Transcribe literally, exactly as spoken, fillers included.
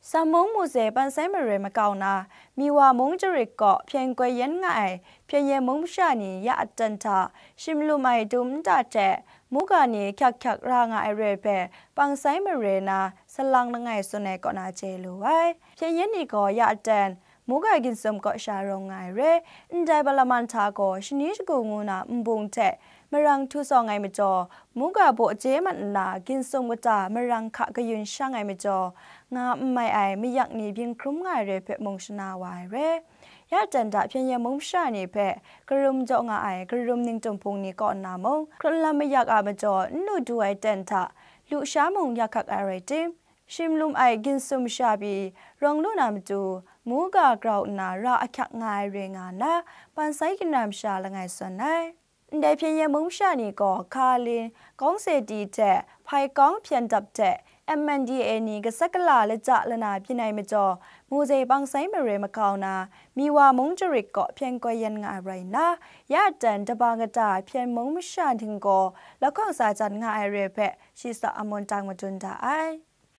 Sam mung Mose Pansai Mare makau na, Miwa mung Jarik kaw hpyen koi yen nga ai Hpyen Yen mung masha ni ya aten hta shimlum ai dum nta hte muga ni hkyak hkyak ra nga ai re hpe Pansai Mare na salang langai tsun ai kaw na chye lu ai. Hpyen Yen ni gaw ya aten muga ginsum kaw sha rawng nga ai re, ndai palaman hta gaw shani shagu ngu na nbung hte marang htu sawng ai majaw, muga baw je mat nna ginsum kata marang hka kayun shang ai majaw, nga n mai ai mayak ni byin hkrum nga ai re hpe mung shana wa ai re. Ya aten hta Hpyen Yen mung masha ni hpe karum jaw nga ai karum ningtum hpung ni kaw nna mung, hkrun lam mayak a majaw n lu du ai ten hta lusha mung ya hkak ai rai tim, shimlum ai ginsum sha pyi rawng lu na matu, muga grau nna ra ahkyak nga ai re nga nna, Pansai Ginra masha langai tsun ai. Ndai Hpyen Yen mung masha ni gaw Kalin, Kawng Se Ti hte Hpai Kawng hpyen dap hte M N D A ni gasat gala lata lana byin ai majaw, Mose Pansai Mare makau na, Miwa mung Jarik kaw hpyen koi yen nga ai rai nna, ya aten daba kata hpyen mung masha htinggaw lahkawng sa jan nga ai re hpe shi sa amun tang madun da ai.